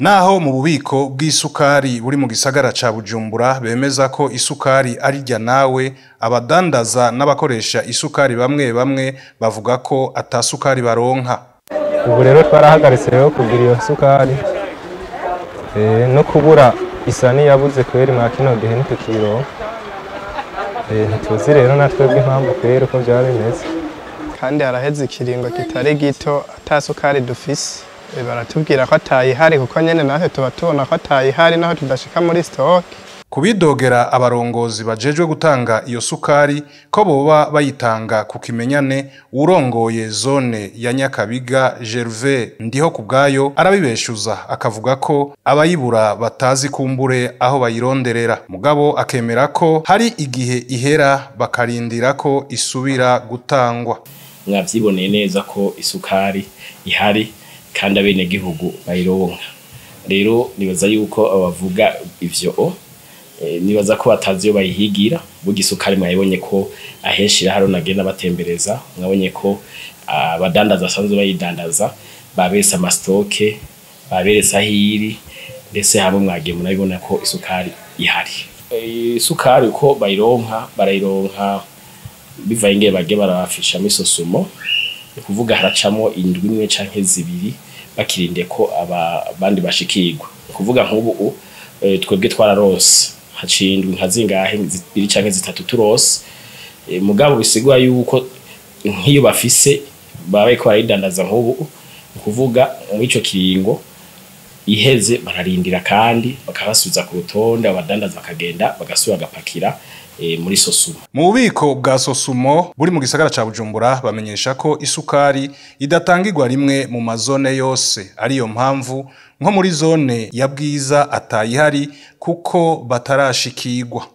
Naho mu bubiko bw'isukari buri mu gisagara ca Bujumbura bemeza ko isukari arirya nawe, abadandaza n'abakoresha isukari bamwe bamwe bavuga ko atasukari baronka. Ubu rero twarahagaritse rero kugira iyo sukari, no kubura isa niyabuze kweri mwa kino gihe ntitukironka. Ntituzi rero natwebwe impamvu kweri uko vyaba bimeze. Kandi haraheze ikiringo kitari gito ata sukari dufise. Baratubwira ko atayihari kuko nyene natwe tuba tubona ko atayihari naho tudashika muri stock. Kubidogera abarongozi bajejwe gutanga iyo sukari ko boba bayitanga ku kimenyane, urongoye zone ya Nyakabiga Gervais Ndiho kubwayo arabibeshuza, akavuga ko abayibura batazi kumbure aho bayironderera, mugabo akemera ko hari igihe ihera bakarindira ko isubira gutangwa. Mwavyiboneye neza ko isukari ihari kandi abenegihugu bayironka. Rero nibaza yuko abavuga ivyo nibaza ko batazi iyo bayihigira. Burya isukari mwayibonye ko ahenshi irahari, nagenda batembereza mwabonye ko abadandaza basanzwe bayidandaza babese amastoke, baberetse aho iri, ndetse hamwe mwagiye murabibona ko isukari ihari. Isukari uko bayironka, barayironka bivaye ingene bagiye barabafishamo isosumo. Ni kuvuga haracamo indwi imwe canke zibiri bakirindiye ko abandi bashikirwa. Ni kuvuga nk'ubu twebwe twararonse haciye indwi nka zingahe, zibiri canke zitatu turose, mugabo bisigura yuko nk'iyo bafise baba bariko barayidandaza nk'ubu, ni kuvuga muri ico kiringo iheze bararindira kandi bakabasubiza ku rutonde, abadandaza bakagenda bagasubira bagapakira muri Sosumo. Mu bubiko bwa Sosumo buri mu gisagara ca Bujumbura bamenyesha ko isukari idatangirwa rimwe mu mazone yose, ariyo mpamvu nko muri zone ya Bwiza atayihari kuko batarashikirwa.